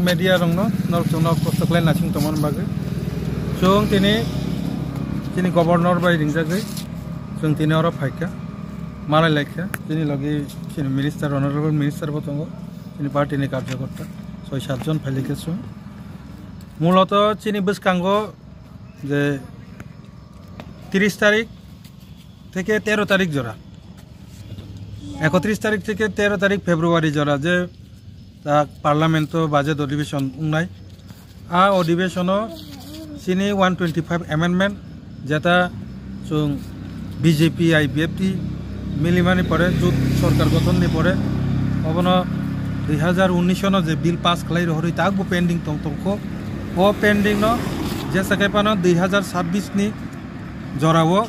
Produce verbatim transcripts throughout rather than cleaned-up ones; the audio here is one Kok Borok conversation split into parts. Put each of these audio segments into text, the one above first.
Media rokno norok chwngno kosto khlai naising tongmani bagwi. Chwng tini chini governor bai ringjagwi chwng tini oro phaikha, malai laikha. Chini logi chini minister, honorable minister bo tongo, chini party ni karjakorta soi sat jon phailaikha chwng. Muloto chini bwskango je tris tarik theke tero tarik jora, ekotris tarik theke tero tarik February jora je ta parliament o budget adhibeshon wngnai. A adhibeshono chini one twenty five amendment jeta chwng B J P I P F T milimani pore jut sorkar gothon ni pore obono dui hazar unnish no je bill pass khlai rohorwi ta bo pending tong tongkho. O pending no jesa khe phano dui hazar sabbish ni jorao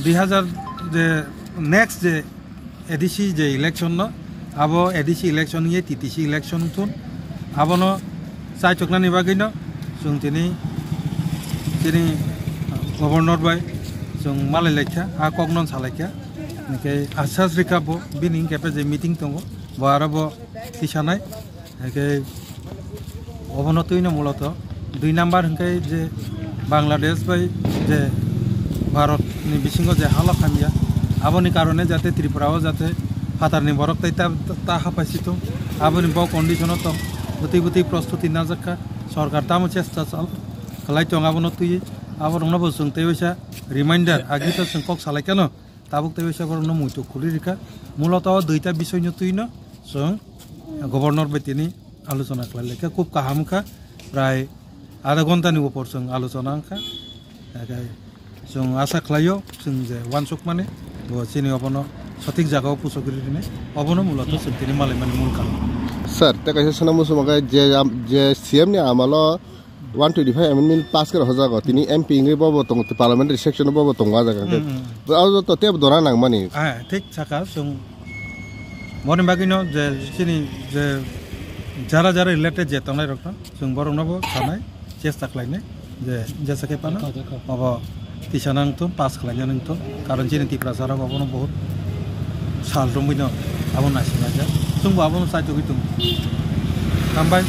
dui hazar je next je A D C je election no, abo A D C election ye T T C election thun, abono chaichoknani bagwi no chwng tini chini governor bai chwng malai laikha, a kokno salaikha. Hingke asas rikha bo bini hingke je meeting tongo, bo aro bo tisanai. Hingke obono twino muloto dui number hingke je Bangladesh bai je Bharat ni bisingo je halok hamya, aboni karone jate Tripura o jate phatar ni borok tai ta, ta hapai si tong, aboni bo condition o tong, bwtwi bwtwi prostuti najakha, sorkar tamo chesta chal khlai tong, abono twi aborokno bo chwng tei waisa reminder agita chwng kok salai keno. Tabuk tei waisa borokno muitu khulirikha. Muloto o duita bisoino twino chwng governor bai tini alochona khlai laikha. Khub kaham wngkha, prai adha ghontani upor chwng alochona wngkha. Hingke chwng asa khlaio chwng je uansukmani bo chini obono sothik jagao puchogwi rinai, obono muloto chwng tini malaimani mul karon. Sir, tei kaisa swnamung swmang khe je am-, je C M ni amalo one twenty five amendment pass khe rwjago, tini M P wngwi bobo tongo, parliamentary section bobo tongo ah jaga khe. Hmm, hmm. Abo joto tebo dora nangmani. Ah, thik saka, chwng boni bagwino je chini je jara jara related je tongnai rokno chwng borokno bo sanai chesta khlainai je jesa khe phano obo tisa nang thung, pass khlaina nang thung, karon chini Tiprasa rok obono bahut sal romwi no abo naisinglaijak, chwngbo abono chaitugwi tongo. Hambai.